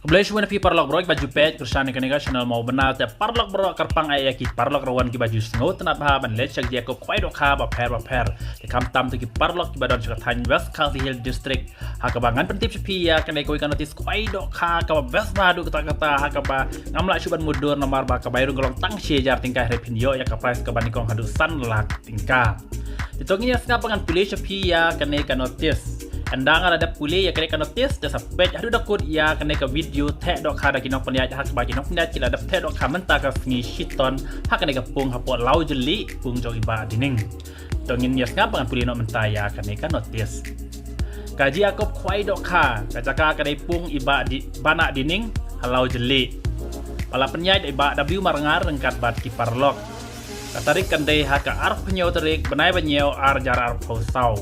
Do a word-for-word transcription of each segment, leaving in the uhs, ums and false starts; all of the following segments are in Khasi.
Khublei shibun ïa phi paralok baroh kiba ju peit, kyrshan ïa kane ka channel Mawbynna. Te paralok baroh kyrpang eh ïa ki paralok rawan kiba ju sngewtynnat bha ban leit sha ki jaka khwai dohkha bapher bapher. Te khamtam to ki paralok kiba don sha ka thaiñ West Khasi Hills District, ha kaba ngan pyntip sha phi ïa kane kawei ka notice khwai dohkha kaba best bha haduh katta katta, ha kaba ngam lah shuh ban mutdur namar ba ka bai rung ka long tang shi hajar tyngka, hynrei phin ïoh ïa ka price kaba nyngkong haduh san lak tyngka. Te to ngin ïa sngap ba ngan pule sha phi ïa kane ka notice. Ynda nga la dep pule ïa kane ka notice, te sa peit haduh da kut ïa kane ka video theh dohkha da ki nongpynïaid, ha kaba ki nongpynïaid ki la dep theh dohkha mynta ka sngi shi ton ha kane ka pung hapoh Lawjyllih, pung jong i Bah Dining. To ngin ïa sngap ba ngan pule noh mynta ïa kane ka notice. Ka jaka khwai dohkha, ka jaka ka dei pung i Bah Di-, Bah Nah Dining ha Lawjyllih. Ba la pynïaid da i Bah W Marngar ryngkat bad ki paralok. Ka tarik kan dei ha ka arphew hynñiew tarik bnai ba hynñiew ar hajar arphew saw,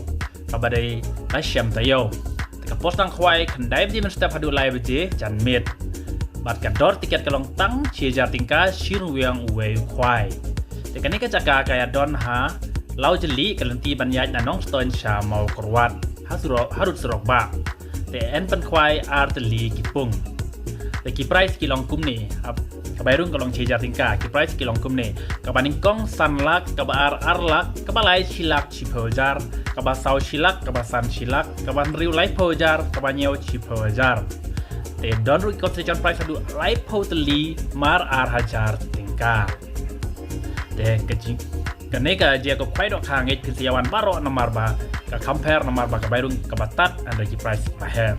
kaba dei ka shem taïew. Te ka por sdang khwai khyndai baje mynstep haduh lai baje janmiet. Bad ka dor tiket ka long tang shi hajar tyngka, shi ryngwiang uwei u khwai. Te kane ka jaka ka ïadon ha Lawjyllih, ka lynti ban ïaid na Nongstoiñ sha Mawkyrwat, ha surok, harud surok bah. Te yn pynkhwai ar tylli ki pung. Te ki price ki long kumne, ap, ka bai rung ka long shi hajar tyngka, ki price ki long kumne. Kaba nyngkong san lak, kaba ar ar lak, kaba lai shi lak shiphew hajar, kaba saw shi lak, kaba san shi lak, kaba hynriew laiphew hajar, kaba hynñiew shiphew hajar. Te don ruh ki consolation prize haduh laiphew tylli mar ar hajar tyngka. Te ka jing, kane ka jaka khwai dohkha ngeit phin sa ïa wan baroh namar ba ka kham pher namar ba ka bai rung kaba tad, ynda ki prize ba heh.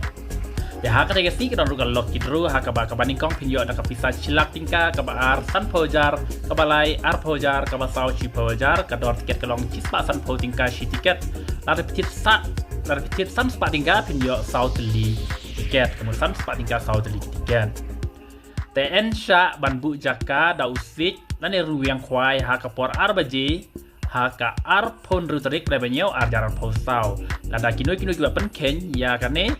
Te ha kata ka sngi ka don ruh ka lucky draw, ha kaba, kaba nyngkong phin ïoh da ka pisa shi lak tyngka, kaba ar sanphew hajar, kaba lai arphew hajar, kaba saw shiphew hajar, ka dor tiket ka long shispah sanphew tyngka shi tiket. Lada phi thied sa, lada phi thied san spah tyngka phin ïoh saw tylli tiket, ka mut san spah tyngka saw tylli tiket. Te yn shah ban buh jaka da u siej lane ryngwiang khwai ha ka por ar baje ha ka arphew hynriew tarik bnai ba hynñiew ar hajar arphew saw. Lada kino kino kiba pynkheiñ ïa kane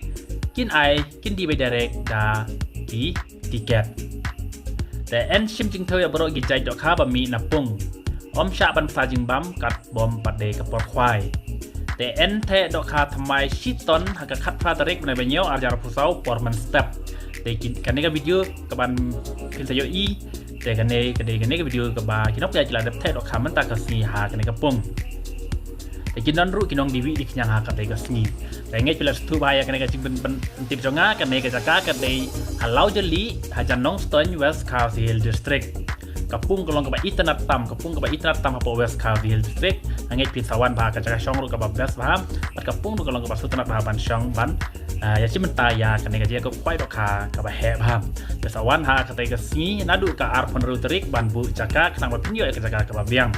kin ai, kin die beit direct da ki tiket. Te yn shim jingthew ïa baroh ki jait dohkha ba mih na pung. Ym shah ban pynsa jingbam kat bym pat dei ka por khwai. Te yn theh dohkha thymmai shi ton ha ka khatphra tarik bnai ba hynñiew ar hajar arphew saw por mynstep. Te ki, kane ka video kaban phin sa ïohi. Te kane ka dei kane ka video kaba ki nongpynïaid ki la dep theh dohkha mynta ka sngi ha kane ka pung. Te ki don ruh ki nongdie wieh die khñiang ha kata ka sngi. Te ngeit phi la sngewthuh bha ïa kane ka jingpyn, pyn, pyntip jong nga, kane ka jaka ka dei ha Lawjyllih, hajan Nongstoiñ, West Khasi Hills District. Ka pung ka long kaba itynnad tam, ka pung kaba itynnad tam hapoh West Khasi Hills District. Nga ngeit phin sa wan bha, ka jaka shong ruh kaba best bha. Bad ka pung ruh ka long kaba sngewtynnad bha ban shong ban, ah, ïa chimbynta ïa kane ka jaka khwai dohkha kaba heh bha. Te sa wan ha kata ka sngi naduh ka arphew hynriew tarik ban buh jaka khnang ba phin ïoh ïa ka jaka kaba biang.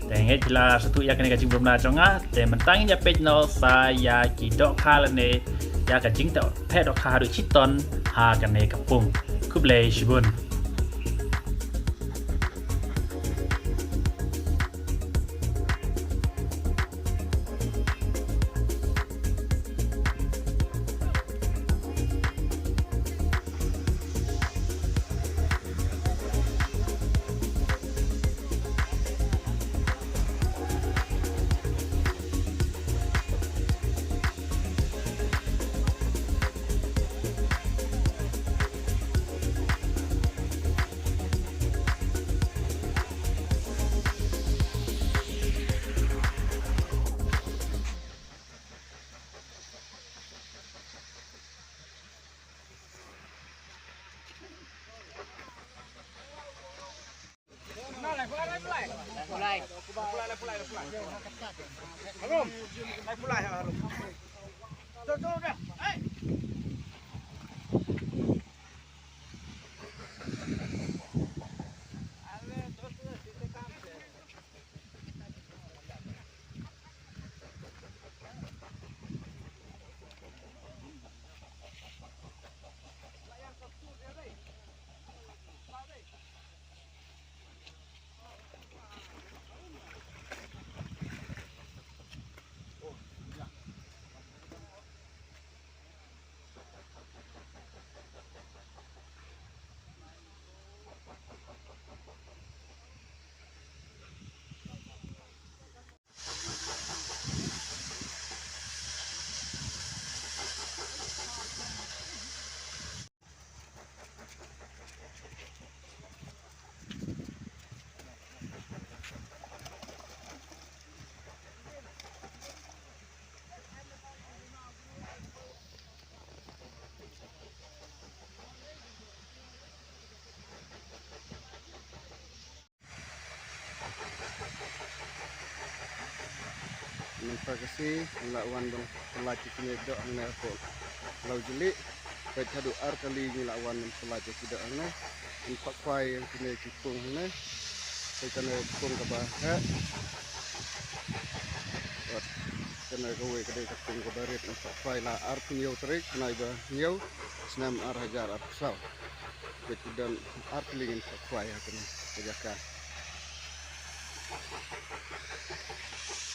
Te ngeit phi la sngewthuh ïa kane ka jingbym na jong nga, te mynta ngin ïa peit noh sa ïa ki dohkha lane ïa ka jingtheh dohkha haduh shi ton ha kane ka pung. Khublei shibun. Ka Khasi, ngi la wan ban pynlait ïa kine ki doh hangne hapoh Lawjylli. Peit haduh ar tylli ngi la wan ban pynlait ïa ki doh hangne. Ngin phah khwai ïa kine ki pung hangne. Peit kane ka pung kaba heh. Wat kane kawei ka dei ka pung kaba rit, ngin phah khwai la arphew hynñiew tarik bnai ba hynñiew snem ar hajar arphew saw. Peit ki don ar tylli ngin phah khwai ha kane ka jaka.